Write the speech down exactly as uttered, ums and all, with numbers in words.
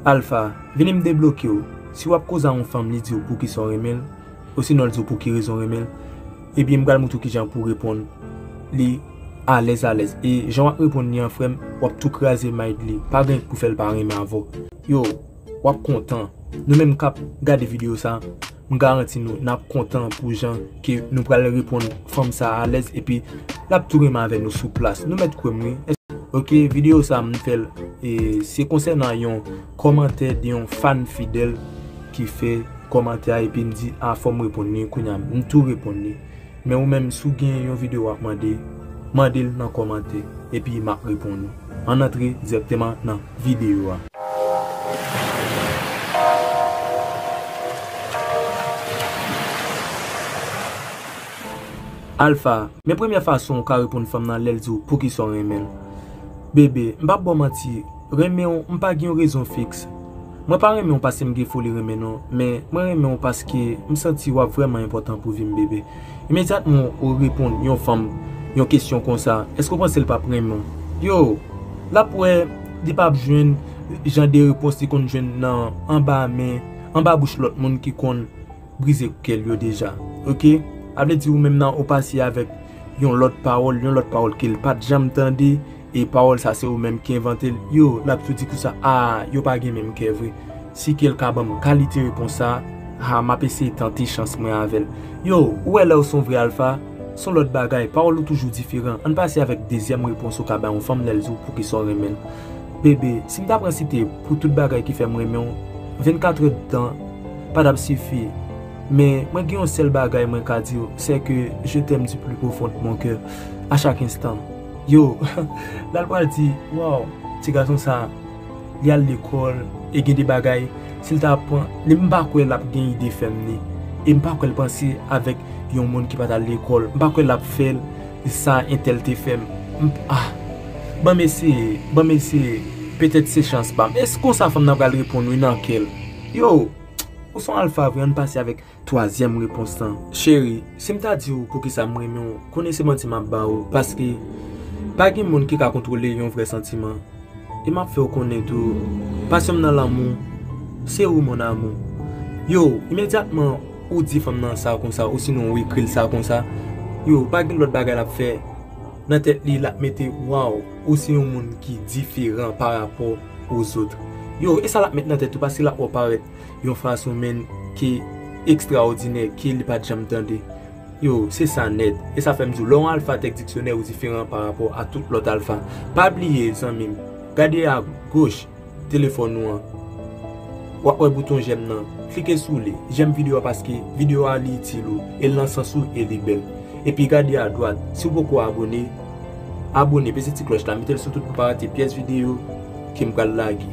Alpha, vini m debloke w. Si w ap koze a yon fanm, li di w poukisa w renmen l, osinon l di w pou ki rezon w renmen l, ebyen m pral montre w kijan pou w reponn li alèz alèz. E jan w ap reponn li an, frè m, w ap tou kraze mind li. Pa gen pou fè l pa renmen avè w. Yo, w ap kontan. Nou menm k ap gade videyo sa, m garanti nou, n ap kontan pou jan ke nou pral reponn fanm sa alèz, epi l ap tou renmen avè nou sou plas. Nou mèt kwè m, wi. Ok, videyo sa m fè l, e, se konsènan yon kòmantè de yon fan fidèl ki fè kòmantè a, epi m di, a, fò m reponn li, kounye a m tou reponn li. Men ou menm, si w gen yon videyo w ap mande, mande l nan kòmantè, epi m ap reponn ou. Ann antre dirèkteman nan videyo a. Alpha, men premyè fason w ka reponn fanm nan lè l di w poukisa w renmen l. Bebe, m p ap ba w manti, renmen w, m pa gen yon rezon fiks. Mwen pa renmen w paske m gen foli renmen non, men mwen renmen w paske m santi w ap vrèman enpòtan pou vi m, bebe. Imedyatman w reponn yon fanm yon kesyon konsa, èske w panse l p ap renmen w? Yo, l ap wè, li p ap jwenn jan de repons li konn jwenn nan anba men, anba bouch lòt moun ki konn brize kè l yo deja. Ok? A vle di ou menm nan ou pase avèk yon lòt pawòl, yon lòt pawòl ke l pa t janm tande, e pawòl sa se ou menm ki envante l. Yo, l ap tou di konsa, a, yo pa gen menm kè vre. Si ke l ka ban m kalite repons sa, a, m ap eseye tante chans mwen avè l. Yo, ou wè lè w se yon vrè alfa, se yon lòt bagay, pawòl ou toujou diferan. Ann pase avèk dezyèm repons ou ka bay yon fanm lè l di w poukisa w renmen l. Bebe, si m ta pran site pou tout bagay ki fè m renmen w, vennkatrè tan pa t ap sifi. Men, mwen gen yon sèl bagay mwen ka di w, c'est que je t'aime du plus profond de mon cœur, à chaque instant. Yo, la l pral di, waw, ti gason sa, li al lekòl, e gen de bagay, si l ta pran, li, m pa kwè l ap gen ide fè m ni. E m pa kwè l panse avèk yon moun ki pa t al lekòl. M pa kwè l ap fè l sa entèl te fè m. M, ah, ban m eseye, ban m eseye. Petèt se chans pa m. E s konsa fanm nan pral reponn wi nan kè l. Yo, ou se yon alfa vre, ann pase avèk twazyèm repons lan. Cheri, si m ta di w poukisa m renmen w, konnen se manti m ap ba ou, paske pa gen moun ki ka kontwole yon vrè santiman. E m ap fè w konnen tou, pasyon m nan lanmou, se ou mon amour. Yo, imedyatman ou di fanm nan sa konsa, osinon ou ekri l sa konsa, yo, pa gen lòt bagay l ap fè nan tèt li, l ap mete, waw, ou se yon moun ki diferan pa rapò aux autres. Yo, e sa l ap met nan tèt ou, paske l ap wè w parèt yon fason menm ki ekstraòdinè, ke li pa t janm tande. Yo, se sa nèt. E sa fè m di w, lè w yon alfa tèk diksyonè, ou diferan pa rapò a tout lòt alfa. Pa bliye, zanmi m, gade agoch telefòn ou an. W ap wè bouton jèm nan. Klike sou li. Jèm videyo a paske videyo a li itil ou. E l nan sans ou e li bèl. Epi gade adwat. Si w poko abone, abone, peze ti klòch la, mete l sou tout pou pa rate pyès videyo ke m pral lage.